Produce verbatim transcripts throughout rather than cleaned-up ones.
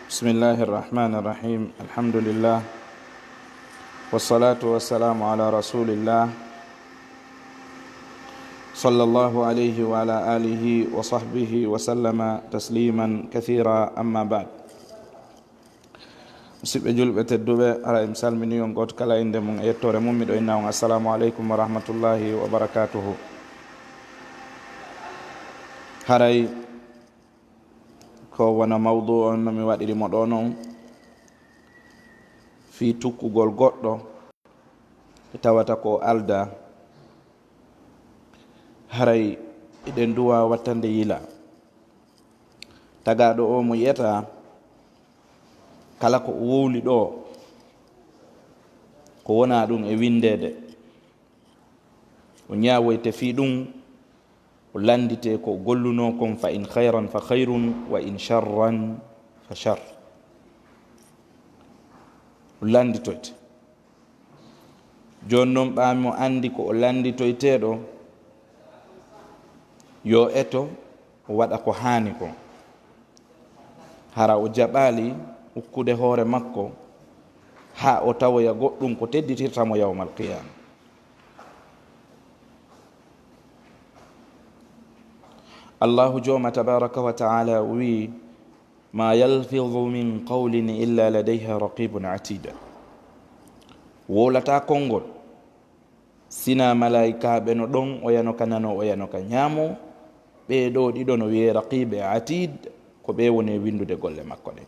بسم الله الرحمن الرحيم. الحمد لله. والصلاة والسلام على رسول الله. صلى الله عليه وعلى آله وصحبه وسلم تسليما كثيرا. أما بعد. Musidɓe julɓe tedduɓe, hara en salmini on gooto kala innde mum e yettoore mum. Miɗo inna on assalamu aleykum wa rahmatullahi wa barakatuhu. Haray ko wona mawdu on no mi waɗiri mo ɗo non, fii tukkugol goɗɗo ɓe tawata ko alda. Haray eɗen duwa wattande yila. Tagaaɗo o mo yiyata kala ko o wowli ɗo, ko wona ɗum e winndeede. O ñaawoyte fii ɗum, o lanndite ko o gollunoo kon, fa in khayran fa khayrun, wa in sharran fa shar. O lannditoyte. Jooni non, ɓaa mo anndi ko o lannditoyteeɗo, yo eto o waɗa ko haani kon. Hara o jaɓaali ukkude hoore makko haa o tawoya goɗɗum ko tedditirta mo yawmal qiyaama. Allahu Jooma tabaaraka wa ta'aala wi'i, "Ma yalfidhu min qawlin illa ladayhi raqibun atid." Wowlataa konngol, sina malaa'ikaaɓe no ɗon, oya no ka nano, oya no ka ñaamo. Ɓee ɗoo ɗiɗo no wi'ee raqiib e atid, ko ɓee woni e winndude golle makko ɗen.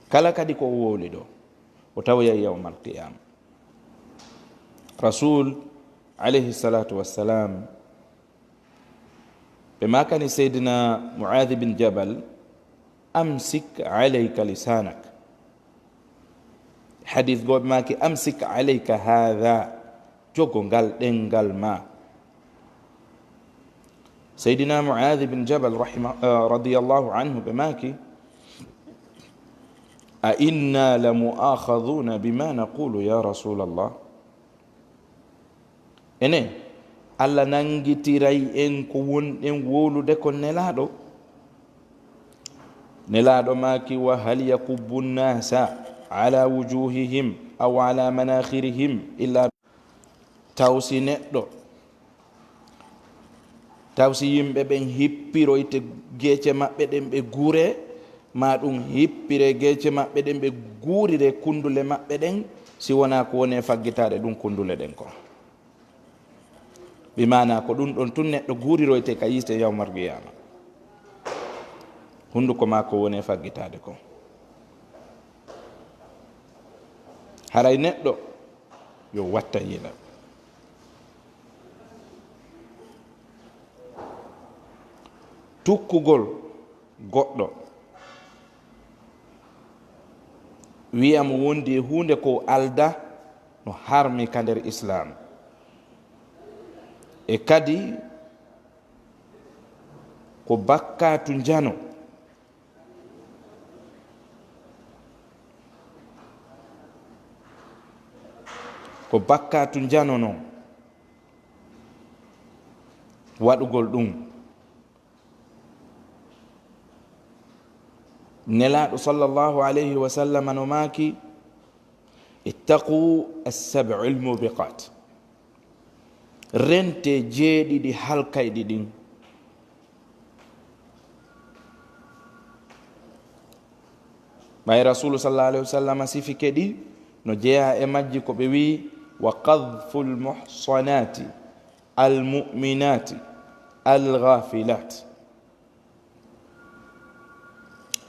Kala kadi ko o wowli ɗo, o tawoyay yawmal qiyaama. Rasul, alayhi salatu wassalam, ɓe makani Seydina Mu'adh bin Jabal, "Amsik alayka lisanak." Hadith goo ɓe maki, "Amsik alayka hadha." Jogo ngal ɗemngal ma. Seydina Mu'adh bin Jabal rahima-, eh, radiyallahu anhu ɓe maki, "A inna la mu'akhadhuna bima naqulu ya Rasulallah?" Enen, Allah nanngitiray en ko wonɗen wowlude kon Nelaaɗo? Nelaaɗo maaki, "Wa hal yakubbu nnasa ala wujuhihim aw ala manakhirihim illa." Taw si neɗɗo, taw si yimɓe ɓen hippiroyte geece maɓɓe ɗen ɓe guure, maa ɗum hippire geece maɓɓe ɗen ɓe guurire kunndule maɓɓe ɗen, si wonaa ko woni e faggitaade ɗum kunndule ɗen kon. Bi maanaa ko ɗum ɗon tun neɗɗo guuriroyte ka yiite yawmal qiyaama. Hunnduko maa ko woni e faggitaade kon. Haray neɗɗo yo watta yila. Tukkugol goɗɗo, wi'a mo wondi e huunde ko alda, no harmi ka nder Islaam. E kadi ko bakkaatu njano. Ko bakkaatu njano non waɗugol ɗum. Nelaaɗo sallallahu alayhi wa sallam no maaki, "Ittaqu as-sab'al mubiqat." Rente jeeɗiɗi halkayɗi ɗin. Ɓay Rasulu sallallahu alayhi wa sallam sifike ɗi, no jeyaa e majji ko ɓe wi'i, "Wa qadhful muhsanati al mu'minati al ghafilat."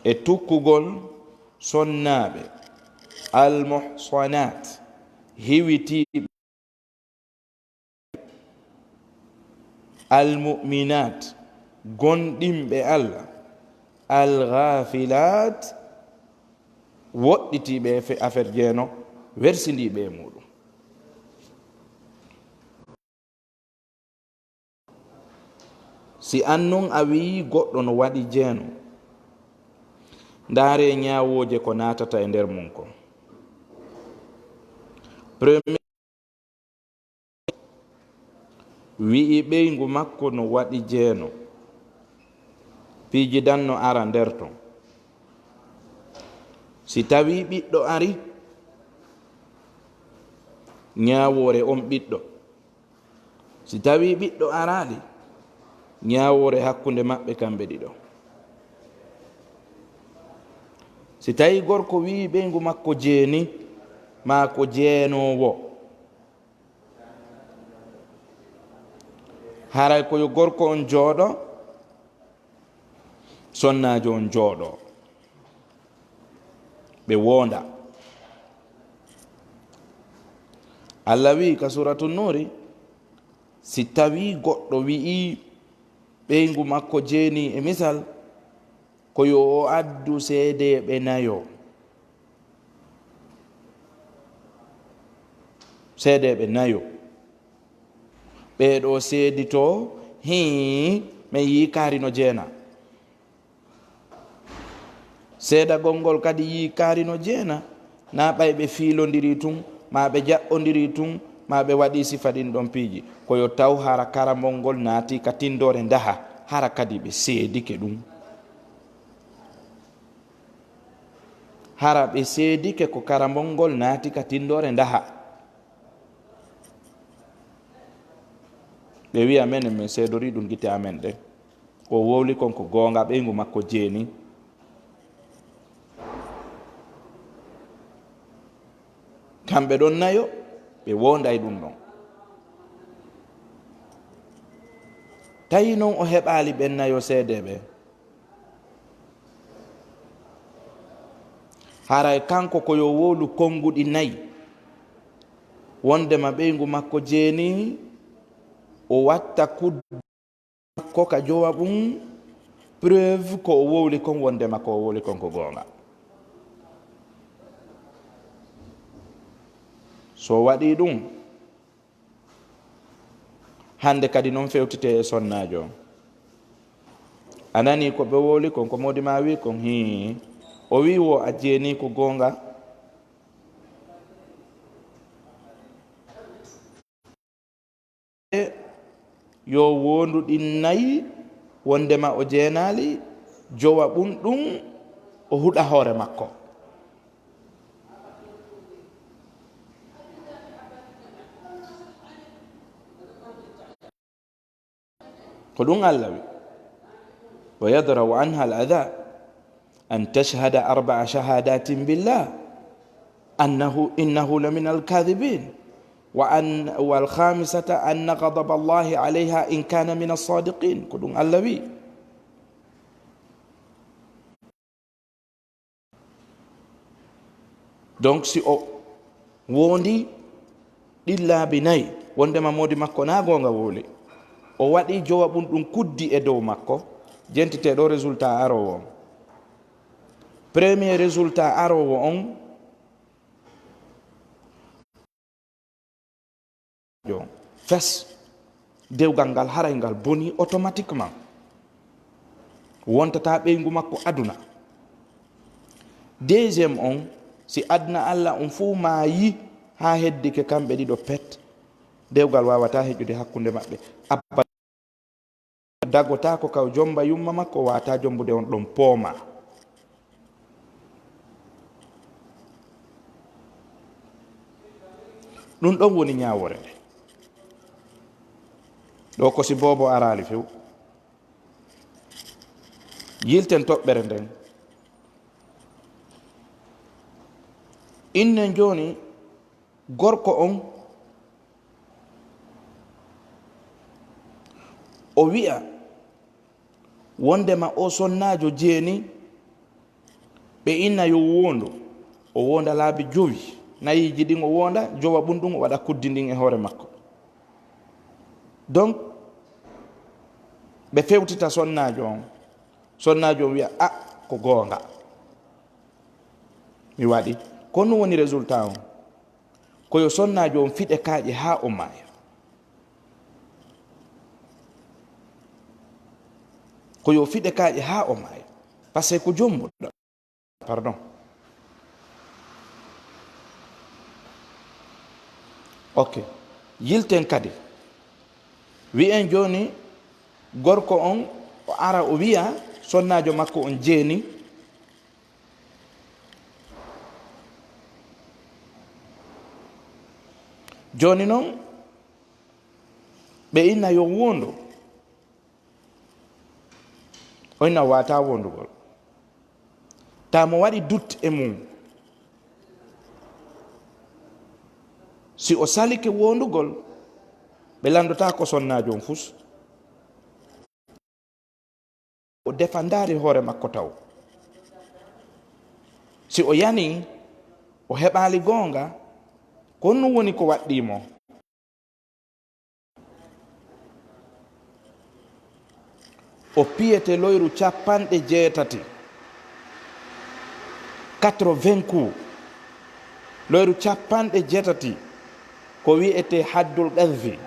E tukkugol sonnaaɓe al muhsanat, hiwitiiɓe, al mu'minat, gomɗinɓe Allah, al ghafilat, woɗɗitiiɓe e fe-, affaire jeeno, wersindiiɓe e muuɗum. Si an non a wi'i goɗɗo no waɗi jeeno, ndaaree ñaawooje ko naatata e nder mum kon. Premier, wi'i ɓeyngu makko no waɗi jeeno. Piiji dan no ara nder ton. Si tawii ɓiɗɗo ari, ñaawoore on ɓiɗɗo. Si tawii ɓiɗɗo araali, ñaawoore hakkunde maɓɓe kamɓe ɗiɗo. Si tawii gorko wi'i ɓeyngu makko jeeni, maa ko jeenoowo, haray ko yo gorko on jooɗo, sonnaajo on jooɗo, ɓe woonda. Allah wi'i ka Suuratu Nuuri, si tawii goɗɗo wi'i ɓeyngu makko jeeni e misal, ko yo o addu seedeeɓe nayo. Seedeeɓe nayo. Ɓee ɗoo seeditoo, hii, men yi'i kaari no jeena. Seedagol ngol kadi yi'i kaari no jeena, naa ɓay ɓe fiilondirii tun, maa ɓe jaɓɓondirii tun, maa ɓe waɗii sifa ɗin ɗon piiji. Ko yo taw hara karambol ngol naatii ka tinndoore ndaha, hara kadi ɓe seedike ɗun. Hara ɓe seedike ko karambol ngol naati ka tinndoore ndaha. Ɓe wi'a, menen, men seedorii ɗun gite amen ɗen. Ko wowli kon ko goonga, ɓeyngu makko jeeni. Kamɓe ɗon nayo, ɓe woonday ɗun ɗon. Tawi non o heɓaali ɓen nayo seedeeɓe. Haray kanko ko yo wowlu konnguɗi nayi, wondema ɓeyngu makko jeeni, o watta kudde makko ka jowaɓun, preuve ko o wowli kon, wondema ko o wowli kon ko goonga. So o waɗii ɗun, hande kadi non fewtitee e sonnaajo on. A nanii ko ɓe wowli kon, ko moodi maa wi'i kon, hii. O wi'i wo a jeeni ko goonga. Yo woondu ɗin nayi, wondema o jeenaali, jowaɓun ɗun, o huɗa hoore makko. Ko ɗun Allah wi, "Wa yadra'u anha al-adha an tashhada arba'a shahadatin billah annahu, innahu lamina al-kadhibin, wa an, wal khamisata anna ghadaba Allahi alayha in kana mina as-sadiqin." Ko ɗun Allah wi. Donc, si o woondi ɗin laabi nayi, wondema moodi makko naa goonga wowli, o waɗi jowaɓun ɗun kuddi e dow makko, jentitee ɗoo résultat aroowo on. Premier résultat aroowo on, jo, fes, dewgal ngal haray ngal boni automatiquement. Wontataa ɓeyngu makko aduna. Deuxième on, si aduna Allah on fuu maayi haa heddike kamɓe ɗiɗo pet, dewgal waawataa heƴude hakkunde maɓɓe. Abada. Dagotaako ka o jomba yumma makko, o waawataa jombude on ɗon pooma. Ɗun ɗon woni ñaawoore nde. Ɗoo ko si boobo araali few. Yilten toɓɓere nden. Innen jooni, gorko on, o wi'a wondema o sonnaajo jeeni, ɓe inna yo woondu, o woonda laabi jowi, nayiiji ɗin o woonda, jowaɓun ɗun o waɗa kuddi ndin e hoore makko. Donc, ɓe fewtita sonnaajo on, sonnaajo on wi'a, "A, ko goonga. Mi waɗi." Ko honɗun woni résultat on? Ko yo sonnaajo on fiɗe kaaƴe haa o maaya. Ko yo fiɗe kaaƴe haa o maaya. Parce que ko jombuɗo. Pardon. Ok. Yilten kadi. Wi'en jooni, gorko on o ara o wi'a, sonnaajo makko on jeeni. Jooni non, ɓe inna yo wondu. O inna o waawataa wondugol. Taa mo waɗi doute e mum. Si o salike wondugol, ɓe lanndotaako sonnaajo on fus. O defandaali hoore makko taw. Si o yanii, o heɓaali goonga, ko honɗum woni ko waɗɗii mo? O piyete loyru capanɗe jeetati, quatre-vingts coups. Loyru capanɗe jeetati, ko wi'etee haddul qadhfi.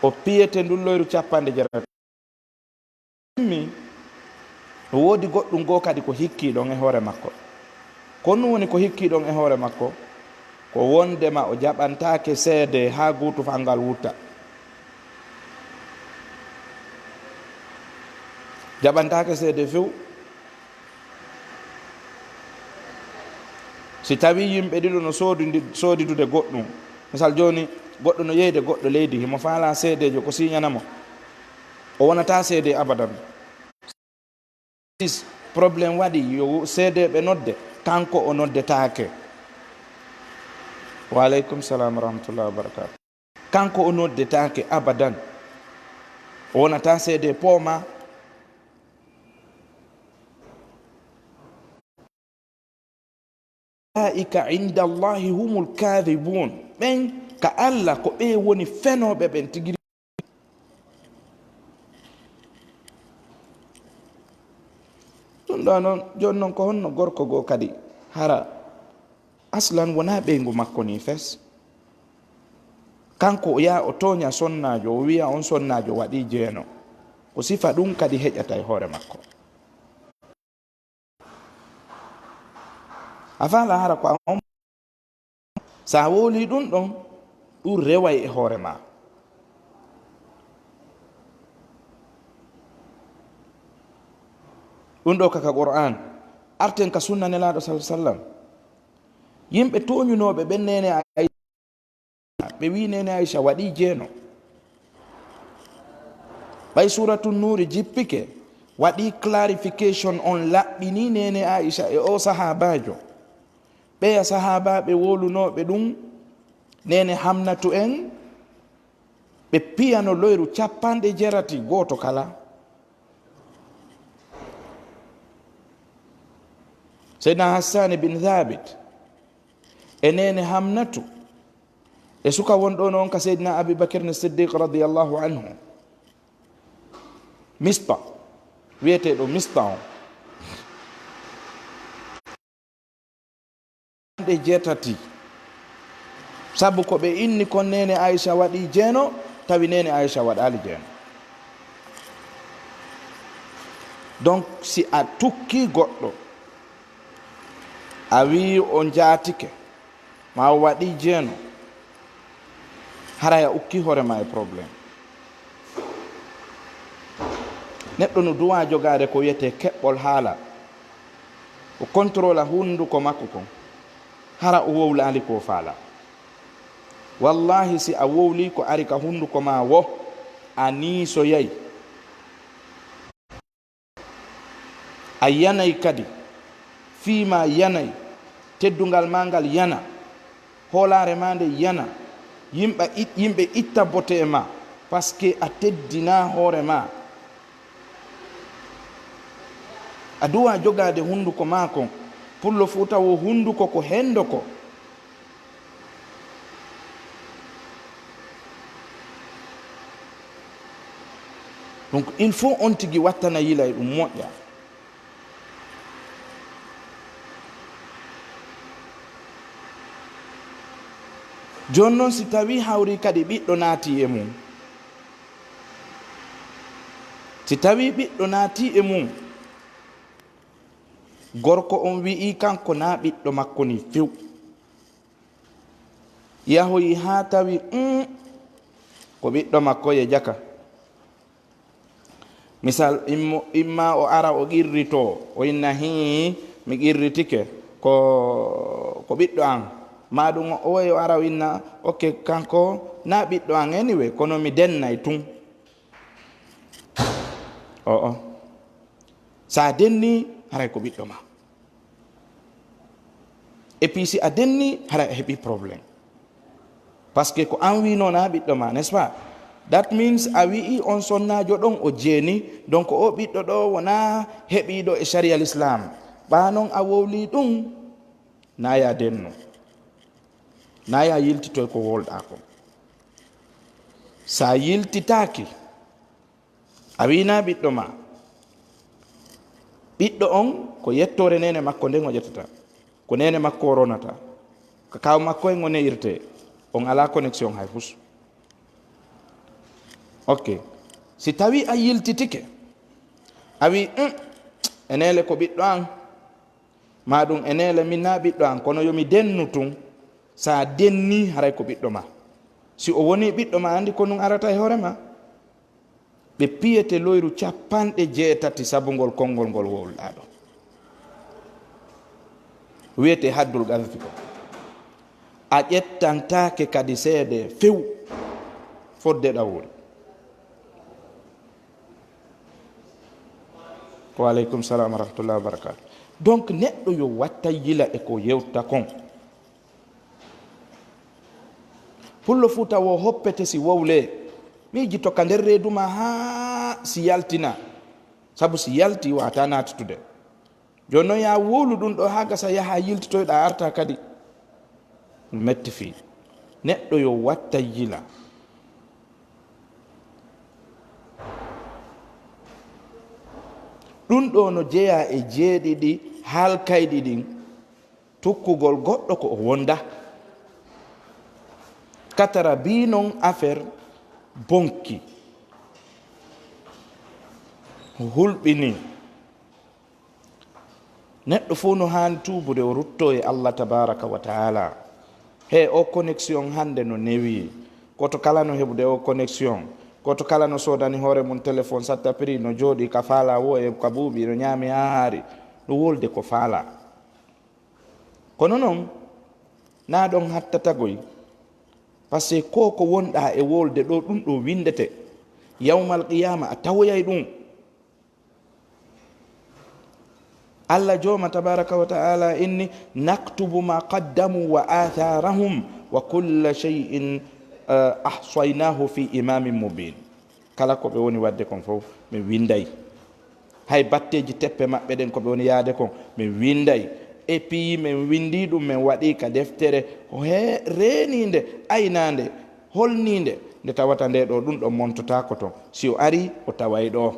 O piyete ndun loyru capanɗe jeetati. Timmi, no woodi goɗɗum goo kadi ko hikkii ɗon e hoore makko. Ko honɗum woni ko hikkii ɗon e hoore makko? Ko wondema o jaɓantaake seede haa guutufal ngal wutta. Jaɓantaake seede few. Si tawii yimɓe ɗiɗo no soodidi-, soodidude goɗɗum, misal jooni, goɗɗo no yeyde goɗɗo leydi, himo faalaa seedeejo ko siiñana mo, o wonataa seede abadan. Problème waɗi, yo seedeeɓe nodde, kanko o noddetaake. Wa aleykum salam wa rahmatullahi wa barakatuh. Kanko o noddetaake abadan. O wonataa seede pooma. Ulaa'ika inda Allahi humul kaadhibuun. Ɓen ka Alla ko ɓe woni fenooɓe ɓen tigi. Ɗum ɗo non, jooni non ko honno gorko goo kadi hara aslan wonaa ɓeyngu makko nii fes? Kanko o yaha o tooña sonnaajo, o wi'a on sonnaajo waɗii jeeno. Ko sifa ɗum kadi heƴata e hoore makko. A faalaa hara ko a on. Sa wowlii ɗum ɗon, ɗum reway e hoore ma. Ɗum ɗo ka, ka Qur'an. Arten ka sunna Nelaaɗo sallallaahu alayhi wa sallam. Yimɓe tooñunooɓe ɓen neene Ɓe wi'i neene Aisha waɗii jeeno. Ɓay Suuratu Nuuri jippike, waɗii clarification on, laɓɓinii neene Aisha e o sahaabaajo. Ɓeya sahaabaaɓe wowlunooɓe ɗum, neene Hamnatu en, ɓe piyano loyru capanɗe jeetati gooto kala. Seydina Hassani bin Thabit e neene Hamnatu e suka wonɗo non ka Seydina Abi Bakr Siddiq radiyallahu anhu. Mista, wi'eteeɗo Mista on. Ɗe jeetati. Sabu ko ɓe inni kon neene Aisha waɗii jeeno, tawi neene Aisha waɗaali jeeno. Donc, si a tukkii goɗɗo, a wi'i o njaatike, ma o waɗii jeeno, haray a ukkii hoore ma e problème. Neɗɗo no duwaa jogaade ko wi'etee keɓɓol haala. O contrôla hunnduko makko kon. Hara o wowlaali ko faalaa. Wallaahi, si a wowlii ko ari ka hunnduko maa wo, a niisoyay. A yanay kadi. Fii maa yanay. Teddungal maa ngal yana. Hoolaare maa nde yana. Yimɓe it-, yimɓe itta bote e maa. Parce que a teddinaa hoore maa. A duwaa jogaade hunnduko maa kon. Pullo Fuuta wo hunnduko ko henndo ko. Donc, il faut on tigi wattana yila e ɗum moƴƴa. Jooni noon, si tawii hawri kadi ɓiɗɗo naati e mum, si tawii ɓiɗɗo naati e mum, gorko on wi'i kanko na ɓiɗɗo makko ni few. Yahoyi haa tawi, um, ko ɓiɗɗo makko ye jaka. Misal, immo-, imma o ara o qirritoo, o inna, "Hii, mi qirritike, ko, ko ɓiɗɗo an." Maa ɗum o, o ara o inna, "Ok, kanko na ɓiɗɗo an anyway, kono mi dennay tun." O'o. Sa denni, haray ko ɓiɗɗo ma. Et puis si a denni, haray a heɓi problème. Parce que ko an wiino na ɓiɗɗo ma, n'est-ce pas? That means a wi'i on sonnaajo ɗon o jeeni, donc o ɓiɗɗo ɗo wona heɓiiɗo e sharia l'islam. Ɓaa non a wowli ɗum, na ya denno. Na ya yiltitoy ko wolɗa ko. Sa yiltitaaki, a wiina ɓiɗɗo ma. Ɓiɗɗo on ko yettoore neene makko nden o ƴettata. Ko neene makko o ronata. Ko kaaw makko en o ne'irte. On alaa connexion hay fus. Ok. Si tawi a yiltitike, a wi, "Hum, e neele ko ɓiɗɗo an." Maa ɗum e neele min na ɓiɗɗo an, kono yo mi dennu tun. Sa denni, haray ko ɓiɗɗo ma. Si o woni ɓiɗɗo ma, andi ko nun arata e hoore ma. Ɓe piyete loyru capanɗe jeetati sabu ngol konngol ngol wowluɗaa ɗo. Wiyete haddul qadfi ko. A ƴettantaake kadi seede few fodde ɗawol. Wa aleykum salam wa rahmatullahi wa barakatuh. Donc, neɗɗo yo watta yila e ko yewta kon. Pullo Fuuta wo hoppete si wowle. Miiji to ka nder reedu ma haa si yaltina. Sabu si yalti, wata naatitude. Jooni noon, yaa wowlu ɗum ɗo haa gasa, yaha yiltitoyɗa, arta kadi. Metti fii. Neɗɗo yo watta yila. Ɗum ɗo no jeyaa e jeeɗiɗi haalkayɗi ɗin, tukkugol goɗɗo ko o wonda. Katara bii noon affaire bonki. Hulɓinii. Neɗɗo fof no haani tuubude, o ruttoo e Allah tabaraka wa taala. He o connexion hannde no newii. Koto kala no heɓude o connexion. Koto kala no soodani hoore mum téléphone satta prix, no jooɗii ka faala wo e ka buuɓi, no ñaami haa haari. No wolde ko faala. Kono noon, na ɗon hattata goy. Parce que ko ko wonɗaa e wolde ɗo, ɗum ɗo winndete. Yawmal qiyaama a tawoyay ɗum. Allah jooma tabaraka wa taala inni, "Naktubu ma qaddamu wa atharahum wa kulla shay'in, eh, ahsaynahu fi imamin mubin." Kala ko ɓe woni waɗde kon fof, min winnday. Hay batteeji teppe maɓɓe ɗen ko ɓe woni yaade kon, min winnday. Et puis min winndii ɗum, min waɗii ka deftere, ko he reeniinde, aynaande, holniinde, nde tawata nde ɗo ɗum ɗo montotaako ton. Si o arii, o taway ɗo.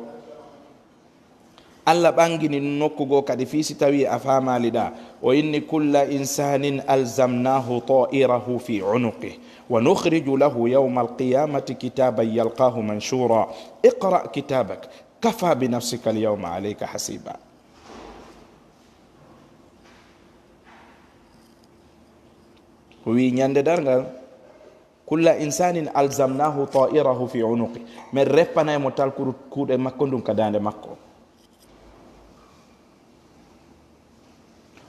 Allah ɓangini ɗum nokku goo kadi fii si tawii a faamaali ɗa. O inni, "Kulla insanin alzamnahu ta'irahu fi unuqih, wa nukhriju lahu yawma alqiyamati kitaban yalqahu manshura. Iqra kitabak, kafa bi nafsika alyawma alayka hasiba." O wii ñande darngal, "Kulla insanin alzamnahu ta'irahu fi unuqi." Men reppanay mo talkuru kuuɗe makko ndun ka daande makko.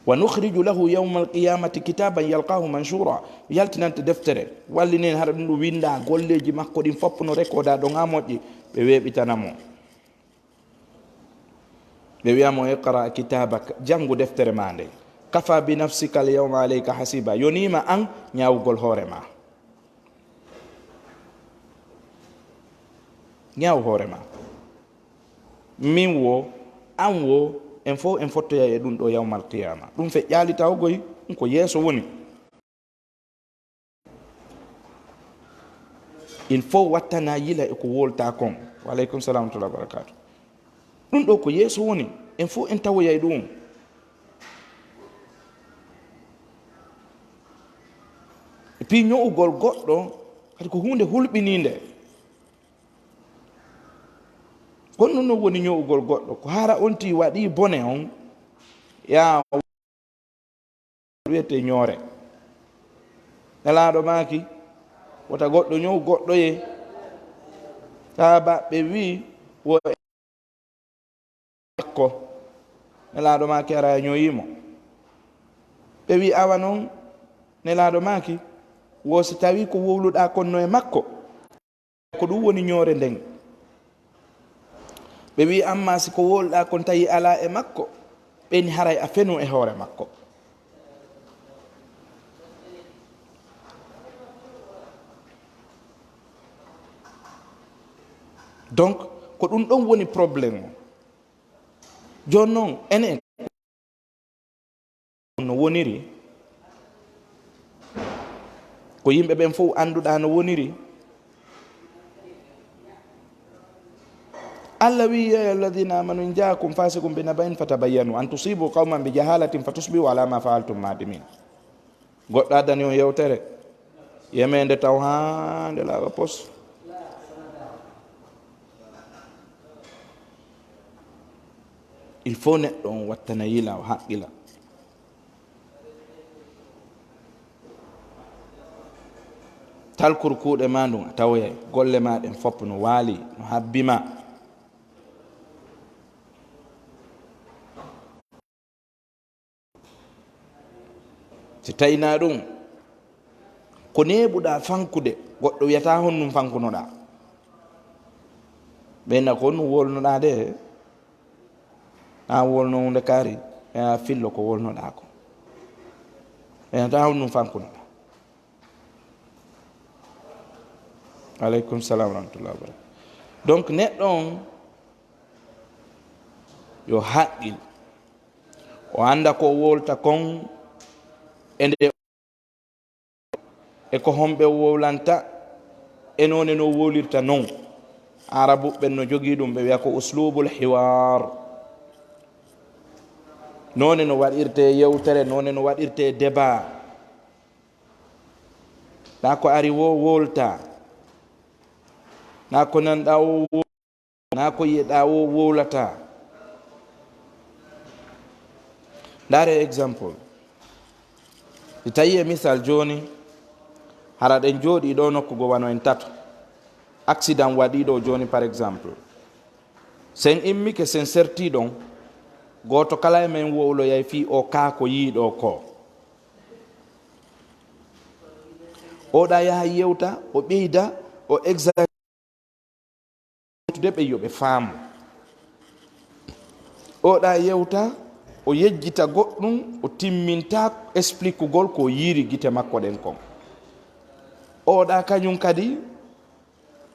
"Wa nukhriju lahu yawma alqiyamati kitaban yalqahu manshura." Yaltinante deftere, wallinen hara ɗum ɗum winda golleeji makko ɗin fof no rekoda ɗon ha moƴƴi, ɓe weeɓitana mo. Ɓe wi'a mo, "Iqra kitabak, janngu deftere ma nden. Kafa bi nafsika al yawma alayka hasiba." Yoniima an ñaawugol hoore ma. Ñaaw hoore ma. Min wo, an wo, en fof en fottoyay e ɗum ɗo yawmal qiyama. Ɗum feƴƴaali taw goy, ɗum ko yeeso woni. Il faut wattana yila e ko wolta kon. Wa aleykum salam wa rahmatullahi wa barakatuh. Ɗum ɗo ko yeeso woni, en fof en tawoyay ɗum. Et puis ño'ugol goɗɗo, kadi ko huunde hulɓiniinde. Kono ɗum ɗon woni ño'ugol goɗɗo, ko hara on tii waɗi bone on, ya wiyete ñoore. Nelaaɗo maaki, wota goɗɗo ñow goɗɗo ye. Sahaabaaɓe ɓe wi'i, wo e makko, Nelaaɗo maaki ara ñoyii mo. Ɓe wi'i, awa non, Nelaaɗo maaki, wo si tawii ko wowluɗaa kon no e makko, ko ɗum woni ñoore nden. Ɓe wi'i, amma si ko wowluɗaa kon tawi alaa e makko, ɓen haray a fenu e hoore makko. Donc, ko ɗum ɗon woni problème o. Jooni non, enen no woniri, ko yimɓe ɓen fof annduɗaa no woniri. Allah wi'i, "Ya ayyuha alladhina amanu in ja'akum fasiqun bi naba'in fatabayyanu an tusibu qawman bi jahalatin fatusbihu ala ma fa'altum nadimin." Goɗɗo addani on yewtere, yemeende taw haa nde laaɓa pos. Il faut neɗɗo on wattana yila, o haqqila. Talkur kuuɗe ma ndun, a tawoyay golle ma ɗen fof no waali, no habbi ma. Si tawii na ɗum, ko neeɓuɗaa fankude, goɗɗo wiyataa honɗum fankunoɗaa. Ɓeyna ko honɗum wolnoɗaa de, na wolno hunde kaari, ɓeyna fillo ko wolnoɗaa ko. Ɓeynataa honɗum fankunoɗaa. Aleykum salam wa rahmatullahi wa barakatuh. Donc, neɗɗo on yo haqqil, o annda ko o wowlata kon, e nde, e ko homɓe o wowlanta, e noone no o wowlirta non. Arabu ɓen no jogii ɗum, ɓe wiya ko uslubul hiwar. Noone no waɗirte yewtere, noone no waɗirte débat. Na ko ari wo wowlata, na ko nanɗaa wo wo-, na ko yi'eɗaa wo wowlata. Ndaare exemple. Si tawii e misal jooni, hara ɗen jooɗii ɗo nokku goo wano en tato. Accident waɗii ɗo jooni, par exemple. Sen immike, sen sertii ɗon, gooto kala e men wowloyay fii o kaa ko yi'i ɗo ko. Oɗa yaha yewta, o ɓeyda, o exagéré, ɓe yo ɓe faamu. Oɗa yewta, o yejjita goɗɗum, o timminta explikugol ko yiiri gite makko ɗen kon. Oɗa kañum kadi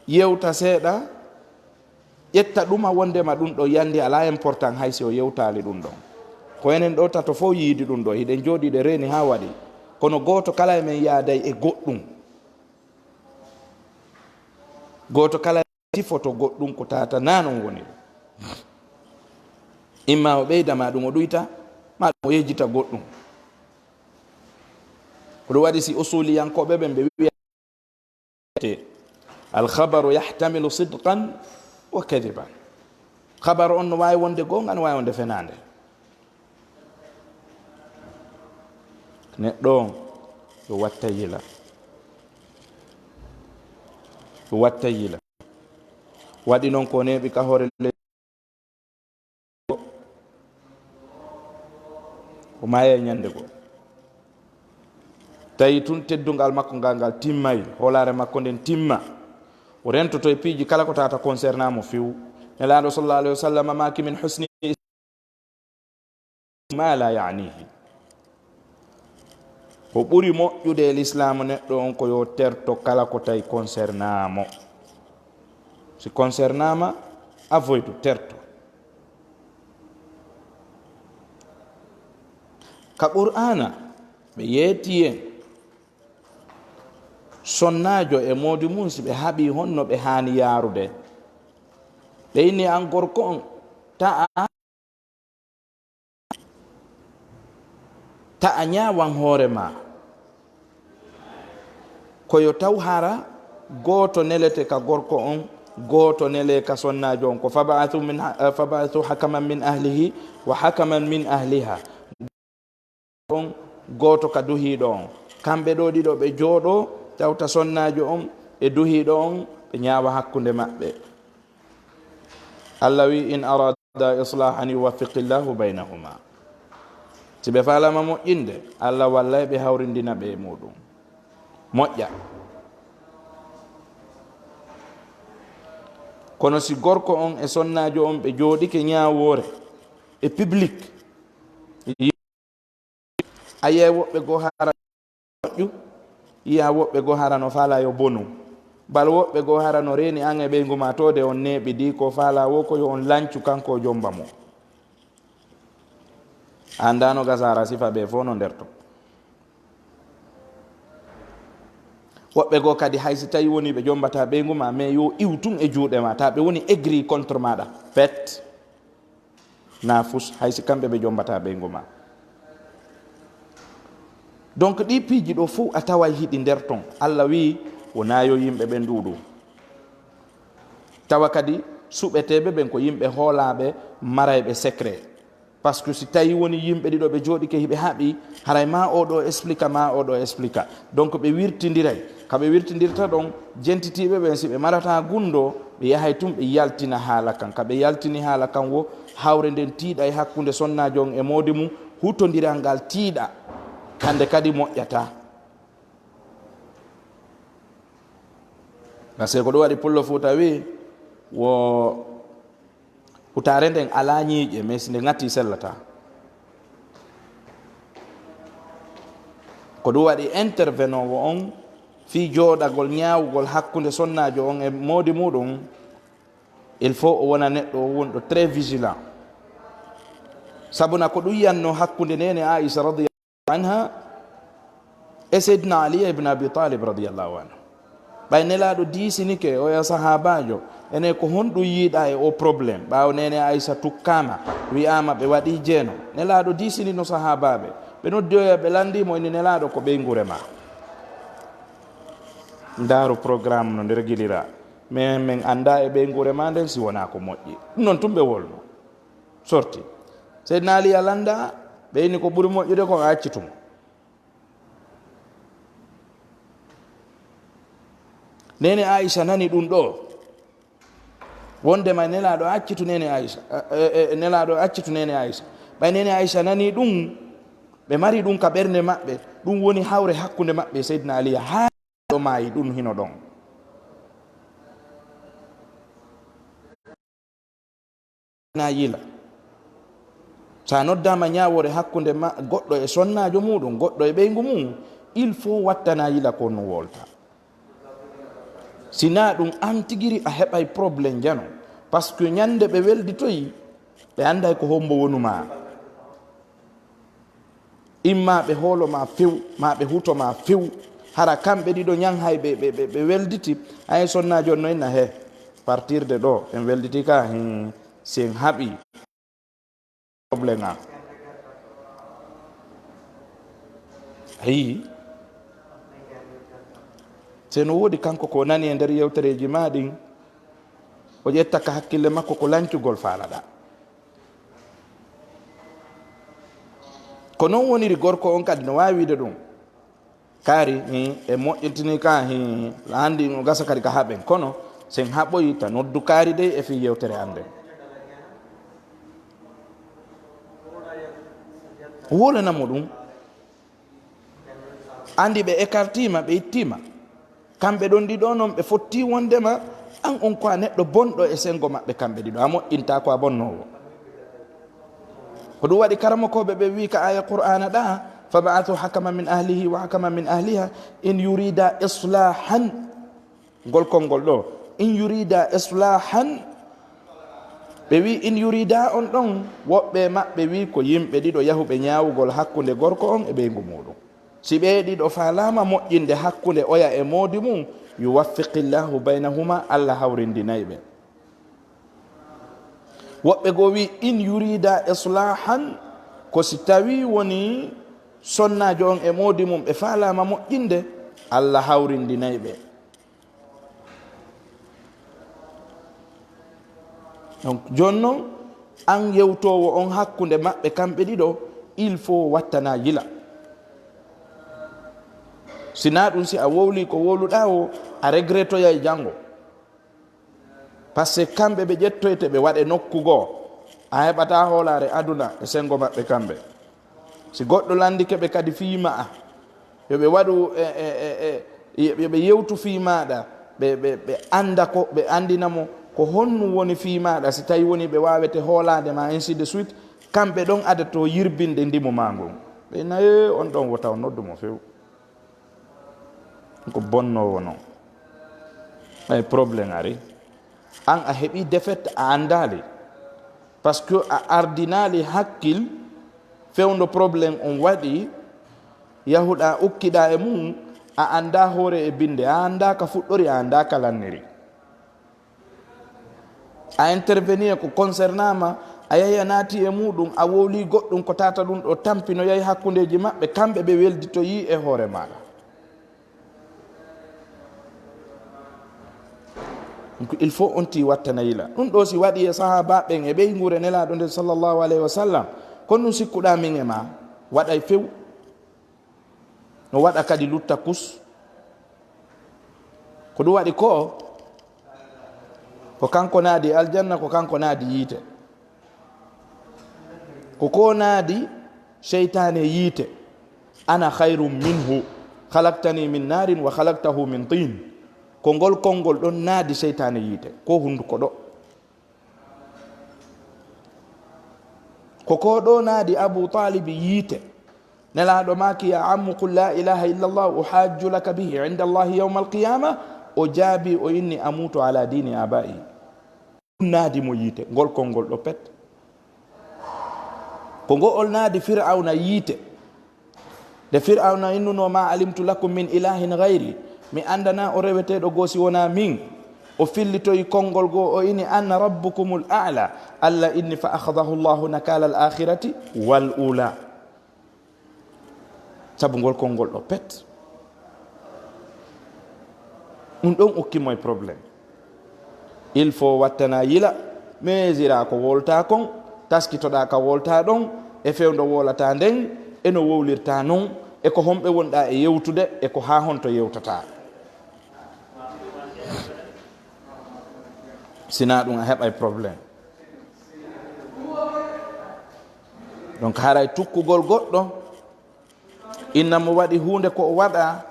yewta seeɗa, ƴetta ɗuma wondema ɗum ɗo yandi alaa important, hay si o yewtaali ɗum ɗon. Ko enen ɗo tato fof yiidi ɗum ɗo, hiɗen jooɗii ɗe reeni haa waɗi. Kono gooto kala e men yaaday e goɗɗum. Gooto kala sifoto goɗɗum ko tata na non woni. Imma o ɓeyda ma ɗum o ɗuyta, ma ɗum o yejjita goɗɗum. Ko ɗum waɗi si usuliyankooɓe ɓen ɓe wi'a, al khabaru yahtamilu sidqan wa kadiban. Khabaru on no waawi wonde goonga, no waawi wonde fenaande. Neɗɗo on yo watta yila. Yo watta yila. Waɗi non ko neeɓi ka hoore le-, o maaya e ñande goo. Tawi tun teddungal makko ngal, ngal timmay, hoolaare makko nden timma. O rentoto e piiji kala ko tata concerna mo few. Nelaaɗo sallallahu alaihi wasallam maaki min husni ma la ya'nihi. Ko ɓuri moƴƴude e lislaamu neɗɗo on ko yo terto kala ko tawi concerna mo. Si concerna ma, avoid, terto. Ka Qur'aana, ɓe yeeti en sonnaajo e moodi mum, si ɓe haɓii honno ɓe haani yaarude. Ɓe inni an gorko on, ta a, ta a ñaawan hoore ma. Ko yo taw hara gooto nelete ka gorko on, gooto nele ka sonnaajo on. Ko fab'athu min ha-, eh, fab'athu hakaman min ahlihi wa hakaman min ahliha. On gooto ka duhiiɗo on. Kamɓe ɗo ɗiɗo ɓe jooɗo, tawta sonnaajo on e duhiiɗo on ɓe ñaawa hakkunde maɓɓe. Allah wi, "In arada islahan yuwaffiqillahu baynahuma." Si ɓe faalama moƴƴinde, Allah wallay ɓe hawrindina ɓe e muɗum. Moƴƴa. Kono si gorko on e sonnaajo on ɓe jooɗike ñaawoore e public, a yi'ay woɓɓe goo hara moƴƴu, yi'a woɓɓe goo hara no faala yo bonu. Bal woɓɓe goo hara no reeni an e ɓeyngu maa toode on neeɓidi, ko faala wo ko yo on lancu kanko o jomba mo. A anndaa no gasa hara sifa ɓe fof no nder ton. Woɓɓe goo kadi hay si tawi woni ɓe jombata ɓeyngu maa, mais yo iw tun e juuɗe maa, ta ɓe woni aigri contre maaɗa. Pet. Naa fus, hay si kamɓe ɓe jombata ɓeyngu maa. Donc, ɗi piiji ɗo fof a taway hiɗi nder ton. Allah wi, wonaa yo yimɓe ɓen ɗuuɗu. Tawa kadi suɓeteeɓe ɓen ko yimɓe hoolaaɓe, marayɓe secret. Parce que si tawi woni yimɓe ɗiɗo ɓe jooɗike hiɓe haɓi, haray ma o ɗo explique, ma o ɗo explique. Donc, ɓe wirtindiray. Ka ɓe wirtindirta ɗon, jentitiiɓe ɓen, si ɓe marata gunndo, ɓe yahay tun ɓe yaltina haala kan. Ka ɓe yaltini haala kan wo, hawre nden tiiɗa e hakkunde sonnaajo on e moodi mum, hutondiral ngal tiiɗa. Hannde kadi moƴƴata. Parce que ko ɗum waɗi Pullo Fuuta wi, wo Hutaare nden alaa ñiiƴe, mais si nde ŋatii sellataa. Ko ɗum waɗi intervenoowo on fii jooɗagol ñaawugol hakkunde sonnaajo on e moodi muuɗum, il faut o wona neɗɗo o wonɗo très vigilant. Sabuna ko ɗum yannoo hakkunde neene Aisha radiyallahu anha e Seydina Ali ibn Abi Talib radiyallahu anhu. Ɓay Nelaaɗo diisinike oya sahaabaajo, ene ko honɗum yiiɗaa e o problème? Ɓaawo neene Aysa tukkaama, wi'aama ɓe waɗii jeeno. Nelaaɗo diisinino sahaabaaɓe. Ɓe noddi oya, ɓe lanndii mo, ini Nelaaɗo ko ɓeynguure maa. Ndaaru programme no nde regilira. Mais min anndaa e ɓeynguure maa nden si wonaa ko moƴƴi. Ɗum non tun ɓe wolno. Sorti. Seydina Ali a lannda, ɓe ini ko ɓuri moƴƴude kon a accitu mo. Neene Aisha nani ɗum ɗo. Wondema Nelaaɗo accitu neene Aisha, eh, eh, eh, Nelaaɗo accitu neene Aisha. Ɓay neene Aisha nani ɗum, ɓe mari ɗum ka ɓernde maɓɓe, ɗum woni hawre hakkunde maɓɓe e Seydina Aliya. Haa ɗo maayi ɗum hino ɗon. Na yila. Sa noddaama ñaawoore hakkunde ma, goɗɗo e sonnaajo muuɗum, goɗɗo e ɓeyngu mum, il faut wattana yila ko no wolta. Si naa ɗum, an tigiri a heɓay problème jano. Parce que ñande ɓe welditoyi, ɓe anday ko hombo wonu ma. Imma ɓe hoolo ma few, ma ɓe huto ma few. Hara kamɓe ɗiɗo ñan hay ɓe, ɓe, ɓe, ɓe welditi. Ay sonnaajo on no inna he. Partir de ɗo, en welditi ka, hin, si en haɓi. Problème a. Ayi. Se no woodi kanko ko nani e nder yewtereeji ma ɗin, o ƴetta ka hakkille makko ko lancugol faalaɗa. Ko non woniri gorko on kadi no waawi wiide ɗum. Kaari, hi, e moƴƴintini ka, hi, la anndi no gasa kadi ka haɓen. Kono, sen haɓoyi ta noddu kaari dey e fii yewtere an nden. Wolana mo ɗum. Anndi ɓe écartiima, ɓe ittiima. Kamɓe ɗon ɗiɗo non ɓe fotti wondema an on ko a neɗɗo bonɗo e sengo maɓɓe kamɓe ɗiɗo. A moƴƴinta ko a bonnoowo. Ko ɗum waɗi karamokooɓe ɓe wii ka aya Qur'aana ɗa, "Fab'athu hakaman min ahlihi wa hakaman min ahliha in yurida islahan." Ngol konngol ɗo, "In yurida islahan." Ɓe wii, "In yurida" on ɗon, woɓɓe maɓɓe wii ko yimɓe ɗiɗo yahuɓe ñaawugol hakkunde gorko on e ɓeyngu muuɗum. Si ɓee ɗiɗo faalaama moƴƴinde hakkunde oya e moodi mum, yuwaffiqillahu baynahuma, Allah hawrindinay ɓe. Woɓɓe goo wii, "In yurida islahan", ko si tawii woni sonnaajo on e moodi mum ɓe faalaama moƴƴinde, Allah hawrindinay ɓe. Donc, jooni non, an yewtoowo on hakkunde maɓɓe kamɓe ɗiɗo, il faut wattana yila. Si naa ɗum, si a wowlii ko wowluɗaa o, a regretoyay janngo. Parce que kamɓe ɓe ƴettoyte ɓe waɗe nokku goo, a heɓataa hoolaare aduna e senngo maɓɓe kamɓe. Si goɗɗo lanndike ɓe kadi fii ma'a, yo ɓe waɗu e, e, e, e, yo ɓe yewtu fii maaɗa, ɓe, ɓe, ɓe annda ko, ɓe anndina mo ko honɗum woni fii maaɗa, si tawi woni ɓe waawete hoolaade ma, ainsi de suite, kamɓe ɗon adotoo yirbinde ndimu maa ngun. Ɓe na, "Ee, on ɗon wota on noddu mo few." Ko bonnoowo non. Ay, problème ari. An a heɓi défaite, a anndaali. Parce que a ardinaali hakkil fewndo problème on waɗi, yahuɗaa ukkiɗaa e mum, a anndaa hoore e binnde, a anndaa ka fuɗɗori, a anndaa ka lanniri. A intervenir ko concernant ma, a yahi a naati e muɗum, a wowli goɗɗum ko tata ɗum ɗo tampi no yahi hakkundeji maɓɓe, kamɓe ɓe welditoyi e hoore maɗa. Donc, il faut on ti wattana yila. Ɗum ɗo si waɗi e sahaba ɓen e ɓeynguure Nelaɗo nden sallallahu alayhi wa sallam, kono ɗum sikkuɗa min e ma, waɗay few. No waɗa kadi lutta kus. Ko ɗum waɗi ko, ko kanko naadi aljanna, ko kanko naadi yiite. Ko ko naadi seytaane yiite. "Ana khayrun minhu, khalaqtani min narin wa khalaqtahu min tin." Ko ngol konngol ɗon naadi seytaane yiite, ko hunnduko ɗo. Ko ko ɗo naadi Abu Talib yiite. Nelaaɗo maaki, "Ya ammu, qul la ilaha illa Allah, uhajju laka bihi inda Allahi yawma alqiyama." O jaabi, o inni, "Amutu ala dini abai." Ɗum naadi mo yiite, ngol konngol ɗo pet. Ko ngo'ol naadi Fir'awna yiite. Nde Fir'awna innuno, "Ma alimtu lakum min ilahin ghayri," mi anndana o reweteeɗo goo si wonaa min. O fillitoyi konngol goo, o ini, "Ana rabbukumul a'la." Allah inni, "Fa akhadahu Allahu nakala al akhirati wal ula." Sabu ngol konngol ɗo pet. Ɗum ɗon okki mo e problème. Il faut wattana yila, meesira ko wolta kon, taskitoɗa ka wolta ɗon, e fewndo wolata nden, e no wowlirta non, e ko homɓe wonɗa e yewtude, e ko haa honto yewtata. Sina ɗum a heɓay problème. Donc haray tukkugol goɗɗo, inna mo waɗi huunde ko o waɗa,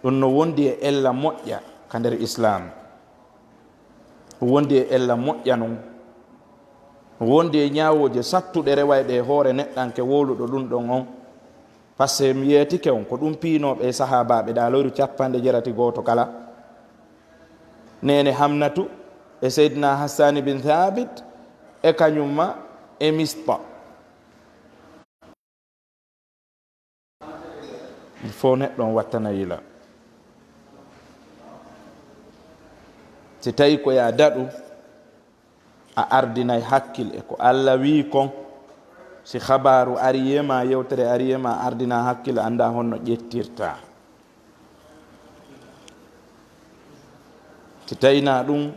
ɗum no wondi e ella moƴƴa ka nder Islaam. Ɗum wondi e ella moƴƴa non. Ɗum wondi e ñaawooje sattuɗe rewayɗe e hoore neɗɗanke wowluɗo ɗum ɗon on. Parce que mi yeetike on ko ɗum piinooɓe e sahaabaaɓe ɗa loyru capanɗe jeetati gooto kala. Neene Hamnatu e Seydina Hassani bin Thabit e kañum ma e Mista. Il faut neɗɗo on wattana yila. Si tawi ko ya daɗu, a ardinay hakkil e ko Alla wii kon. Si habaaru ari e ma, yewtere ari e ma, ardina hakkil, annda honno ƴettirta. Si tawina ɗum,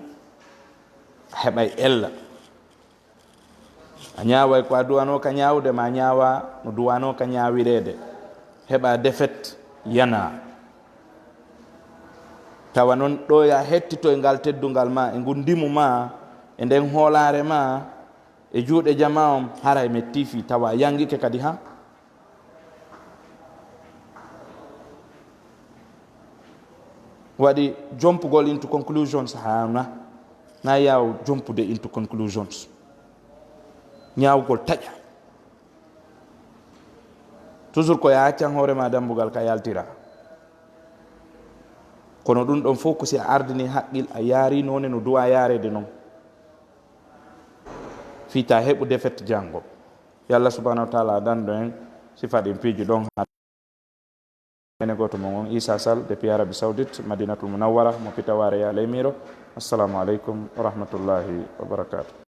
a heɓay ella. A ñaaway ko a duwanoo ka ñaawude, ma ñaawa no duwanoo ka ñaawireede. Heɓa defet yana. Tawa noon ɗo ya hettitoy ngal teddungal ma, e ngun ndimu ma, e nden hoolaare ma, e juuɗe jama on, haray metti fii tawa yangike kadi ha. Waɗi jumpugol into conclusions haa na, na yaaw jumpude into conclusions. Ñaawgol taƴa. Toujours ko ya accan hoore ma dambugal ka yaltira. Kono ɗum ɗon fof ko si a ardini haqqil, a yaari noone no duwa yaareede noon. Fii ta heɓu defet janngo. Yo Allah subhanahu wa taala danndo en sifa ɗin piiji ɗon. Ene gooto mon on Isa Sall depuis Arabie Saoudite, Madinatul Munawwara, mo Pitawaare Yaalay Miro. Assalamu aleykum wa rahmatullahi wa barakatuh.